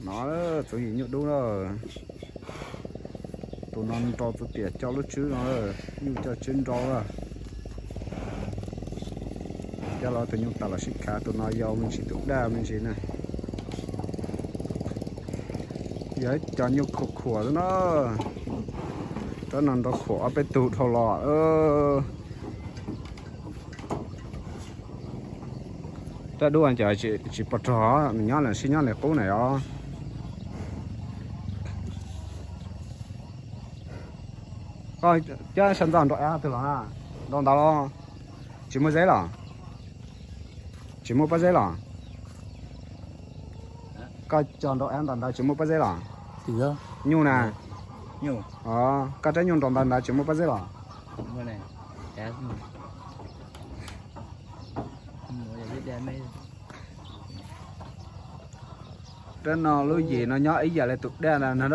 No, txoov yim nyuj dub na. Tus no nrau tus tiam coj lub tswb no, nyuj coj tswb nrau na. Coj los tus nyuj tas los sib khav, tus no yau me ntsis tus daj me ntsis na. Yog ib co nyuj khuam khuam xwb na. Rab no nrau khuam ob peb tug dhau los. Rab dub ces tsis pom rog, nws nyob sib nyob li qub na os. Koj coj sab ntxov nrau av twg los? Nrau ntawd los? Tsis muaj zeb los? Tsis muaj pob zeb los? Koj coj nrau av ntawm ntawd tsis muaj pob zeb los? Nyuj na. Koj rab nyuj nrau ntawd ntawd tsis muaj pob zeb los? Rab no lub yim no nyob ib yam li tus daj na na.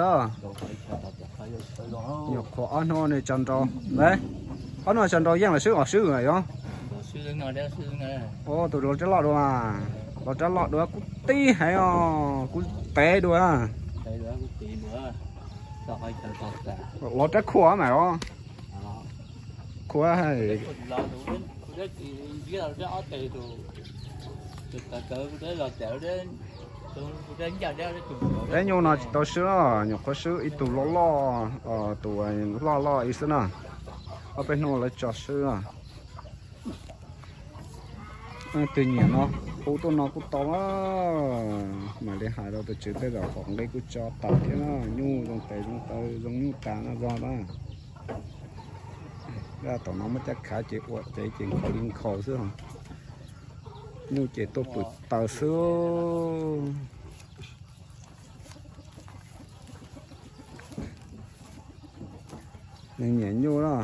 Nyuam qhuav ob hnub no tso nrau, ob hnub tso nrau yeej los swb os, swb os. Tus los rab loj dua, los rab loj dua kuj tib heev os, kuj tev dua. Los rab khuam mas os. Khuam. Rab nyuj no tsis tau swb, nyuam qhuav swb ib tug loj loj, tus loj loj ib xwb na. Ob peb hnub lawv tso swb. Leej twg nyiam no hu tuaj no kuj tau. Mam li hais rau tus tswv tej zaum qhov nqi kuj tso tawm thiab na. Nyuj zoo tes zoo taw zoo nyuj tas no zog na. Tom no muab cab khav ces ua cev ces nkhaus li nkhaus xwb. Nyuj ces tuaj pwm taws xwb. Nws nyiam nyuj na.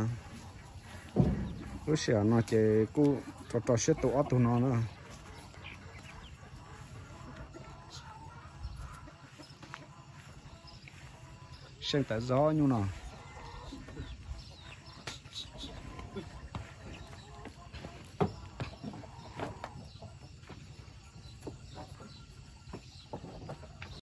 Lub sij hawm no ces kuj rau rau siab tu ob tug no na. Seej tawv zog nyuj no.